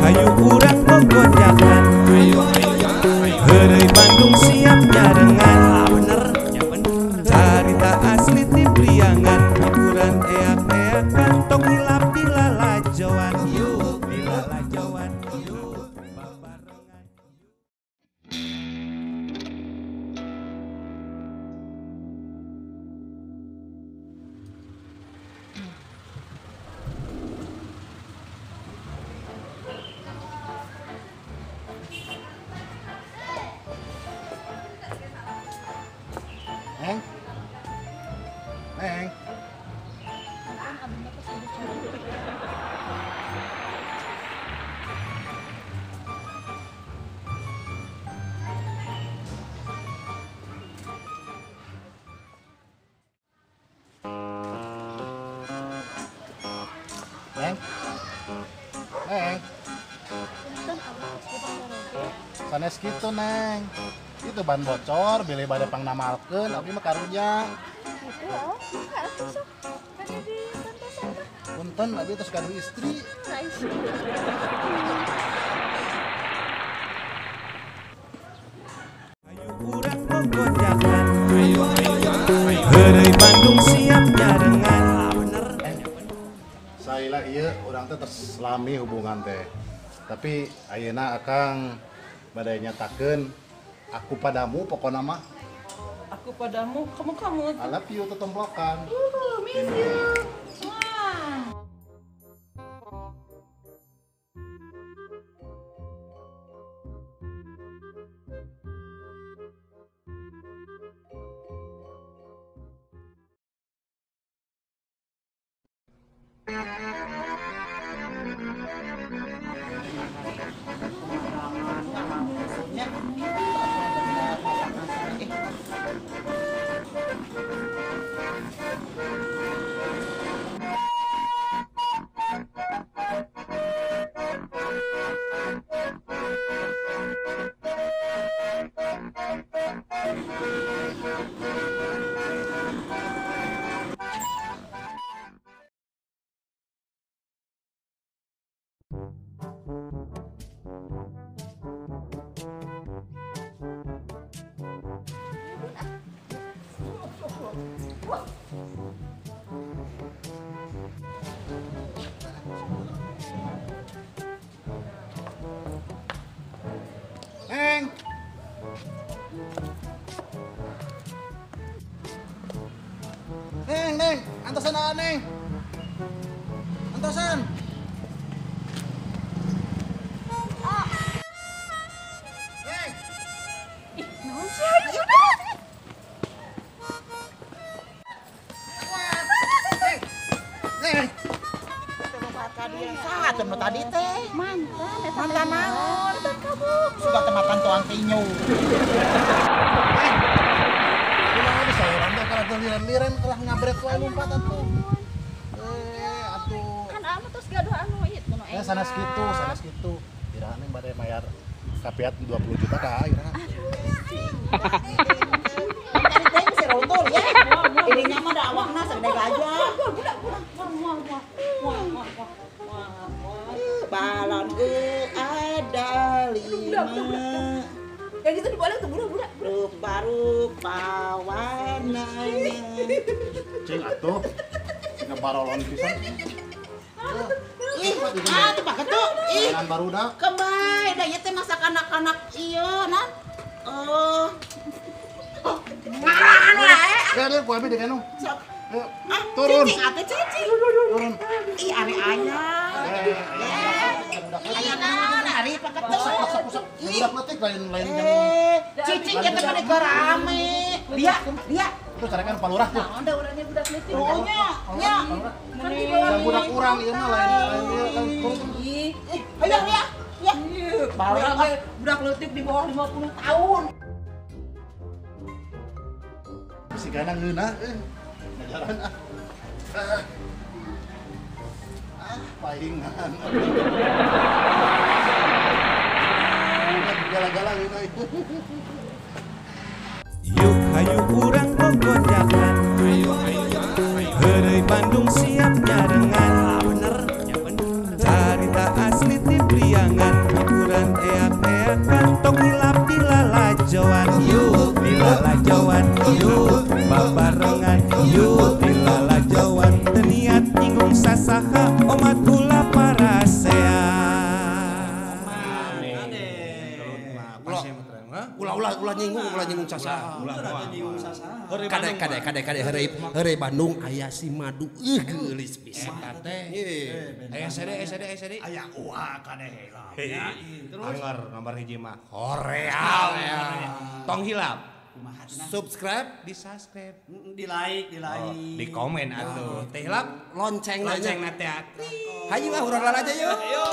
Hayu urang gogonjakan. Heureuy Bandung siap nyarengan. Carita asli ti Priangan, hiburan eak-eakan, tong hilap di lalajoan. Yuk di lalajoan, yuk babarengan. Neng, Neng, Neng, Neng, sanes kitu Neng. Itu ban bocor, bilih bade pangnamalkeun, abdi mah karunya. Gitu oh, maka atuh sok bade dibantosan mah. Punten abdi tos gaduh istri. Nice. Hayu urang gogonjakan. Heureuy Bandung siap nyarengan. Saila ieu urang teh tos lami hubungan teh. Tapi ayeuna akang bade nyatakeun aku padamu pokona mah. Aku padamu, kamu. I love you tetemlokan. Miss you. Wah. Neng. Neng, Neng, antosan aa, Neng. Antosan. Neng. Ih, naon sih hayu udah. Neng. Neng. Saha teh nu tadi teh? Mantan eta Mantan naon? Mantan kamu. Suka teh mantan tuang tinyu. Neng. Kumaha bisa urang teh kalah teu liren-liren kalah ngabret wae lumpat atuh. Eh, atuh. Kan anu terus gaduh anu ieu nu Eh, sanes kitu, sanes kitu. Iraha Neng bade mayar kapiat 20 juta ka iraha. Tadi teh si rontol ya. Ininya mah da awakna sagede gajah. Balon ada 5. Yang itu diboleh tuh budak-budak. Rupa-rupa warnanya. Cing atuh. Cing barolon pisan. Ih, ah teu paketu. Ih, Mainan barudak. kembali da ieu teh masak anak-anak ieu nan. Oh. Ngaran wae. Ya deh, ku abi digendong. Sok. Ayo, Ah, turun. Cicing atuh cicing. Turun. Ih, are aya. Eh, aya Aya naon ari paketu. Usap, usap. Budak leutik lain lain jang. Eh, cicing kita mah keur rame. Dia, dia. Itu carekan Pak Lurah tuh. Naon da urangnya budak leutik. Oh nya, nya. Kan di bawah Yang budak urang ieu mah lain lain ieu lain turun. Ih, Eh, ayo ya. Ya. balik ah. Budak leutik di bawah 50 tahun. Si gana ngeunah euy. Ngajaran ah. Ah. Ah, palingan. Gala-gala ngeunah. Yuk hayu urang gogonjakan. Heureuy Bandung siap nyarengan. Carita asli ti Priangan. Yuk babarengan yuk dilalajoan teu niat nyinggung sasaha omat ulah parasea. Ulah nyinggung sasaha. Kade kade kade kade heureuy heureuy Bandung aya si madu geulis pisan. Eta teh. Aya sede Aya uah kade heula. Anggar nomor hiji mah hoream. Tong hilap. Subscribe, di subscribe, di like, di komen atuh. Teh hilap lonceng na teh. Hayu ah urang lalajo yuk. Ayo.